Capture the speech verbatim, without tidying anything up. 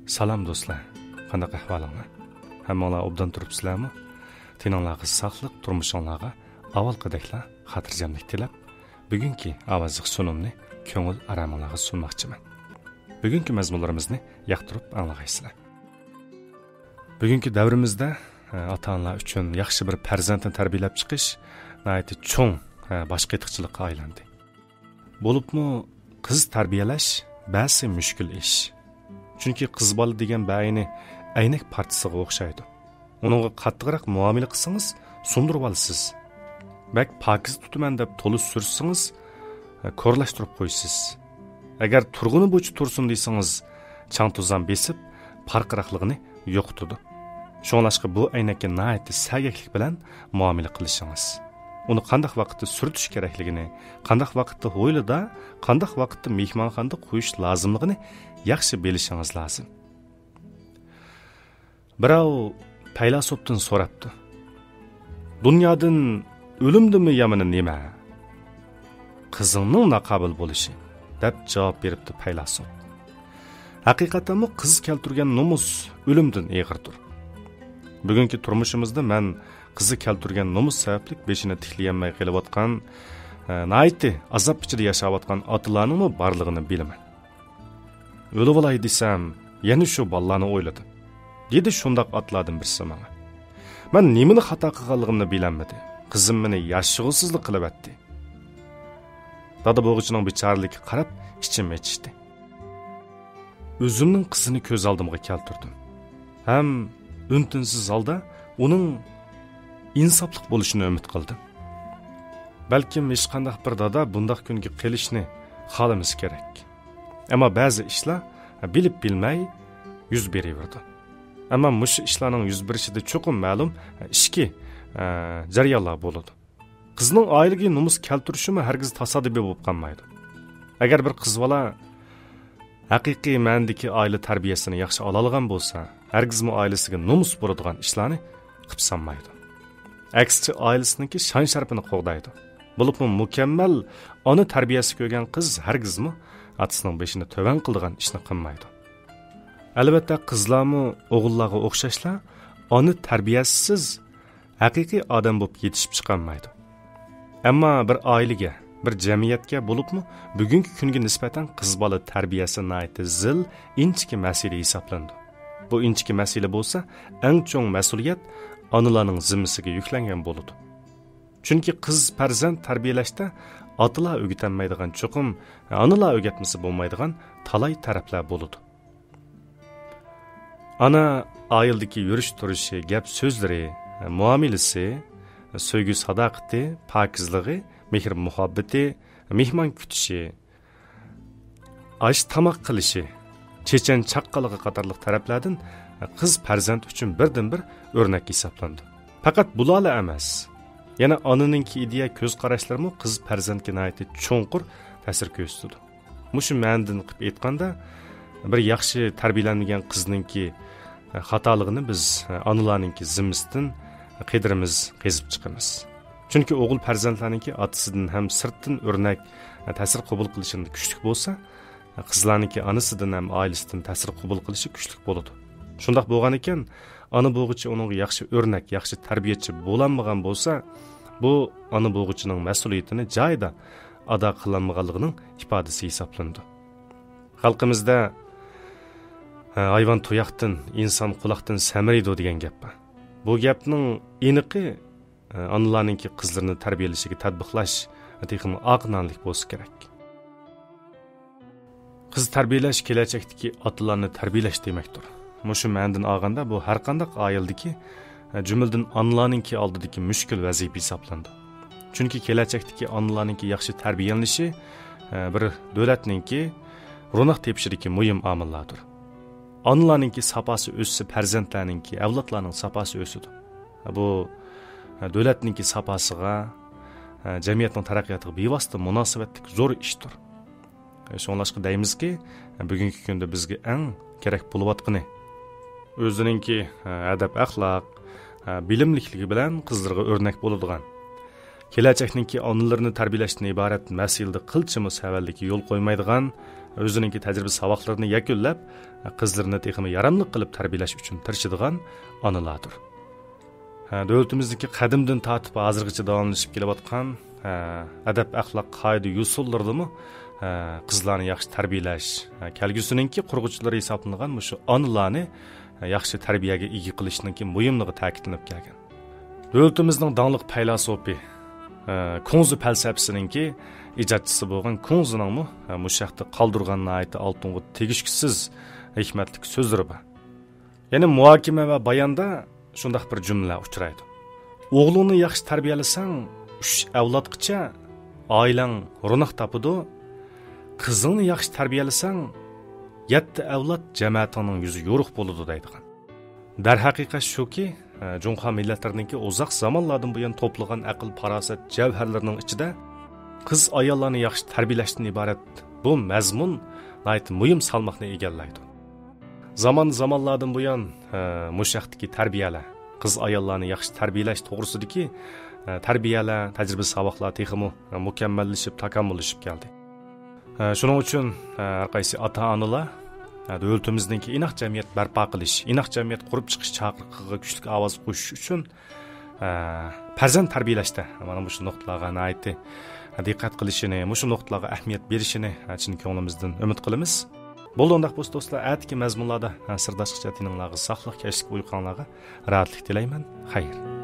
سالام دوستلار، قانداق ئەھۋالىڭلار؟ ھەممىڭلار ئوبدان تۇرۇپسىلەرمۇ؟ تېنىڭلارغا ساقلىق، تۇرمۇشۇڭلارغا ئاۋۋالقىدەكلا خاتىرجەملىك تىلەپ، بۈگۈنكى ئاۋازلىق سۇنۇمنى كۆڭۈل ئارامىڭلارغا سۇنماقچىمەن. بۈگۈنكى مەزمۇنلىرىمىزنى ياقتۇرۇپ ئاڭلىغايسىلەر. بۈگۈنكى دەۋرىمىزدە، ئە، ئاتا-ئانىلار ئۈچۈن ياخشى بىر پەرزەنتنى تەربىيەلەپ چىقىش ناھايىتى چوڭ، ئە، باش قېتىقچىلىققا ئايلاندى. بولۇپمۇ قىز تەربىيەلەش بەسى مۈشكۈل ئىش. چۈنكى قىز بالا دېگەن بەئەينى ئەينەك پارچىسىغا ئوخشايدۇ. ئۇنىڭغا قاتتىقراق مۇئامىلە قىلسىڭىز، سۇندۇرۇۋالىسىز. بەك پاكىز تۇتىمەن دەپ تولا سۈرسىڭىز، كورلاشتۇرۇپ قويىسىز. ئەگەر تۇرغىنى بويىچە تۇرسۇن دېسىڭىز، چاڭ-توزان بېسىپ، پارقىراقلىقىنى يوقىتىدۇ. شۇڭلاشقا بۇ ئەينەككە ناھايىتى سەگەكلىك بىلەن مۇئامىلە قىلىشىڭىز، ئۇنى قانداق ۋاقىتتا سۈرتۈش كېرەكلىكىنى، قانداق ۋاقىتتا ھويلىدا، قانداق ۋاقىتتا مېھمانخانىدا قويۇش لازىملىقىنى ياخشى بىلىشىڭىز لازىم. بىراۋ پەيلاسوپتىن سوراپتۇ: «دۇنيادىن ئۆلۈمدىنمۇ يامىنى نېمە؟» «قىزىڭنىڭ ناقابىل بولۇشى» دەپ جاۋاب بېرىپتۇ پەيلاسوپ. ھەقىقەتەنمۇ قىز كەلتۈرگەن نومۇس ئۆلۈمدىن ئېغىردۇر. بۈگۈنكى تۇرمۇشىمىزدا مەن قىزى كەلتۈرگەن نومۇس سەۋەبلىك بېشىنى تىكلىيەلمەي قېلىۋاتقان، ئە، ناھايىتى ئازاب ئىچىدە ياشاۋاتقان ئاتىلارنىڭمۇ بارلىقىنى بىلىمەن. ئۆلۈۋالاي دېسەم، يەنە شۇ بالىلارنى ئويلىدىم، دېدى شۇنداق ئاتىلاردىن بىرسى ماڭا. مەن نېمىنى خاتا قىلغانلىقىمنى بىلەلمىدىم. قىزىم مېنى ياشىغۇسىزلا قىلىۋەتتى. دادا بوغۇچىنىڭ بىچارىلىكىگە قاراپ ئىچىم ئېچىشتى. ئۆزۈمنىڭ قىزىنى كۆز ئالدىمغا كەلتۈردۈم ھەم ئۈن-تىنسىز ھالدا ئۇنىڭ ئىنساپلىق بولۇشىنى ئۈمىد قىلدىم. بەلكىم ھېچقانداق بىر دادا بۇنداق كۈنگە قېلىشنى خالىمىسا كېرەك. ئەمما بەزى ئىشلار بىلىپ بىلمەي يۈز بېرىۋېرىدۇ. ئەمما مۇشۇ ئىشلارنىڭ يۈز بېرىشىدە چوقۇم مەلۇم ئىچكى، ئە، جەريانلار بولىدۇ. قىزنىڭ ئائىلىگە نومۇس كەلتۈرۈشىمۇ ھەرگىز تاسادىپىي بولۇپ قالمايدۇ. ئەگەر بىر قىز بالا ھەقىقىي مەنىدىكى ئائىلە تەربىيەسىنى ياخشى ئالالىغان بولسا، ھەرگىزمۇ ئائىلىسىگە نومۇس بولىدىغان ئىشلارنى قىلىپ سالمايدۇ. ئەكسىچە، ئائىلىسىنىڭكى شان-شەرىپىنى قوغدايدۇ. بولۇپمۇ مۇكەممەل ئانا تەربىيەسى كۆرگەن قىز ھەرگىزمۇ ئاتىسىنىڭ بېشىنى تۆۋەن قىلىدىغان ئىشنى قىلمايدۇ. ئەلۋەتتە، قىزلارمۇ ئوغۇللارغا ئوخشاشلا ئانا تەربىيەسىز ھەقىقىي ئادەم بولۇپ يېتىشىپ چىقالمايدۇ. ئەمما بىر ئائىلىگە، بىر جەمئىيەتكە، بولۇپمۇ بۈگۈنكى كۈنگە نىسبەتەن قىز بالا تەربىيەسى ناھايىتى زىل، ئىنچىكە مەسىلە ھېسابلىنىدۇ. بۇ ئىنچىكە مەسىلە بولسا ئەڭ چوڭ مەسئۇلىيەت ئانىلارنىڭ زىممىسىگە يۈكلەنگەن بولىدۇ. چۈنكى قىز پەرزەنت تەربىيەلەشتە ئاتىلار ئۆگىتەلمەيدىغان چوقۇم، ئانىلار ئۆگەتمىسە بولمايدىغان تالاي تەرەپلەر بولىدۇ. ئانا ئائىلىدىكى يۈرۈش-تۇرۇشى، گەپ-سۆزلىرى، مۇئامىلىسى، سۆيگۈ-ساداقىتى، پاكىزلىقى، مېھىر-مۇھەببىتى، مېھمان كۈتۈشى، ئاش-تاماق قىلىشى، چېچەن چاققانلىقى قاتارلىق تەرەپلەردىن قىز پەرزەنت ئۈچۈن بىردىنبىر ئۆرنەك ھېسابلىنىدۇ. پەقەت بۇلارلا ئەمەس، يەنە ئانىنىڭكى ئىدىيە، كۆز قاراشلىرىمۇ قىز پەرزەنتكە ناھايىتى چوڭقۇر تەسىر كۆرسىتىدۇ. مۇشۇ مەنىدىن قىلىپ ئېيتقاندا، بىر ياخشى تەربىيەلەنمىگەن قىزنىڭكى خاتالىقىنى بىز ئانىلارنىڭكى زىممىسىدىن قېدىرىمىز قېزىپ چىقىمىز. چۈنكى ئوغۇل پەرزەنتلەرنىڭكى ئاتىسىدىن ھەم سىرتتىن ئۆرنەك، تەسىر قوبۇل قىلىشىدا كۈچلۈك بولسا، قىزلارنىڭكى ئانىسىدىن ھەم ئائىلىسىدىن تەسىر قوبۇل قىلىشى كۈچلۈك بولىدۇ. شۇنداق بولغانىكەن، ئانا بوغۇچى ئۇنىڭغا ياخشى ئۆرنەك، ياخشى تەربىيەچى بولالمىغان بولسا، بۇ ئانا بوغۇچىنىڭ مەسئۇلىيىتىنى جايىدا ئادا قىلالمىغانلىقىنىڭ ئىپادىسى ھېسابلىنىدۇ. خەلقىمىزدە، «ھايۋان تۇياقتىن، ئىنسان قۇلاقتىن سەمرىيدۇ» دېگەن گەپ بار. بۇ گەپنىڭ ئېنىقى، ئانىلارنىڭكى قىزلىرىنى تەربىيەلىشىگە تەتبىقلاش تېخىمۇ ئاق ناندەك بولسا كېرەك. قىز تەربىيەلەش كېلەچەكتىكى ئاتىلارنى تەربىيەلەش دېمەكتۇر. مۇشۇ مەنىدىن ئالغاندا، بۇ ھەرقانداق ئائىلىدىكى، جۈملىدىن ئانىلارنىڭكى ئالدىدىكى مۈشكۈل ۋەزىپە ھېسابلىنىدۇ. چۈنكى كېلەچەكتىكى ئانىلارنىڭكى ياخشى تەربىيەلىنىشى، بىر دۆلەتنىڭكى روناق تېپىشىدىكى مۇھىم ئامىللاردۇر. ئانىلارنىڭكى ساپاسى ئۆسسە، پەرزەنتلەرنىڭكى، ئەۋلادلارنىڭ ساپاسى ئۆسىدۇ. بۇ، دۆلەتنىڭكى ساپاسىغا، جەمئىيەتنىڭ تەرەققىياتىغا بىۋاسىتە مۇناسىۋەتلىك زور ئىشتۇر. شۇڭلاشقا دەيمىزكى، بۈگۈنكى كۈندە بىزگە ئەڭ كېرەك بولۇۋاتقىنى، ئۆزىنىڭكى ئەدەپ-ئەخلاق، بىلىملىكلىكى بىلەن قىزلىرىغا ئۆرنەك بولىدىغان، كېلەچەكنىڭكى ئانىلىرىنى تەربىيەلەشتىن ئىبارەت مەسىلىدە قىلچىمۇ سەۋەنلىككە يول قويمايدىغان، ئۆزىنىڭكى تەجرىبە-ساۋاقلىرىنى يەكۈنلەپ، قىزلىرىنى تېخىمۇ ياراملىق قىلىپ تەربىيەلەش ئۈچۈن تىرىشىدىغان ئانىلاردۇر. ھە، دۆلىتىمىزدىكى قەدىمدىن تارتىپ ھازىرغىچە داۋاملىشىپ كېلىۋاتقان، ھە، ئەدەپ-ئەخلاق، قائىدە-يوسۇنلىرىدىمۇ، ھە، قىزلارنى ياخشى تەربىيەلەش، ھە، كەلگۈسىنىڭكى قۇرغۇچىلىرى ھېسابلىنىدىغان مۇشۇ ئانىلارنى، ھە، ياخشى تەربىيەگە ئىگە قىلىشنىڭكى مۇھىملىقى تەكىتلىنىپ كەلگەن. دۆلىتىمىزنىڭ داڭلىق پەيلاسوپى، ھە، كۇڭزى پەلسەپىسىنىڭكى ئىجادچىسى بولغان كۇڭزىنىڭمۇ، ھە، مۇشۇ ھەقتە قالدۇرغان ناھايىتى ئالتۇنغا تېگىشكۈسىز ھېكمەتلىك سۆزلىرى بار. يەنى مۇھاكىمە ۋە باياندا شۇنداق بىر جۈملە ئۇچرايدۇ. «ئوغلۇڭنى ياخشى تەربىيەلىسەڭ، ئۈچ ئەۋلادقىچە ئائىلەڭ روناق تاپىدۇ. قىزىڭنى ياخشى تەربىيەلىسەڭ، يەتتە ئەۋلاد جەمەتىڭنىڭ يۈزى يورۇق بولىدۇ» دەيدىغان. دەرھەقىقەت شۇكى، جۇڭخۇا مىللەتلىرىنىڭكى ئۇزاق زامانلاردىن بۇيان توپلىغان ئەقىل-پاراسەت جەۋھەرلىرىنىڭ ئىچىدە قىز-ئاياللارنى ياخشى تەربىيەلەشتىن ئىبارەت بۇ مەزمۇن ناھايىتى مۇھىم سالماقنى ئىگىلەيدۇ. زامان-زامانلاردىن بۇيان، ھە، مۇشۇ ھەقتىكى تەربىيەلەر، قىز-ئاياللارنى ياخشى تەربىيەلەش توغرىسىدىكى، ھە، تەربىيەلەر، تەجرىبە-ساۋاقلار تېخىمۇ، ھە، مۇكەممەللىشىپ، تاكامۇللىشىپ كەلدى. ھە، شۇنىڭ ئۈچۈن، ھە، ھەر قايسى ئاتا-ئانىلار، ھە، دۆلىتىمىزنىڭكى ئىناق جەمئىيەت بەرپا قىلىش، ئىناق جەمئىيەت قۇرۇپ چىقىش چاقىرىقىغا كۈچلۈك ئاۋاز قوشۇش ئۈچۈن، ھە، پەرزەنت تەربىيەلەشتە مانا مۇشۇ نۇقتىلارغا ناھايىتى دىققەت قىلىشىنى، مۇشۇ نۇقتىلارغا ئەھمىيەت بېرىشىنى، ھە، چىن كۆڭلىمىزدىن ئۈمىد قىلىمىز. بولدى، ئۇنداق بولسا دوستلار، ئەتىكى مەزمۇنلاردا، ھە، سىرداشقىچە تېنىڭلارغا ساقلىق، كەچلىك ئۇيقۇڭلارغا راھەتلىك تىلەيمەن. خەير.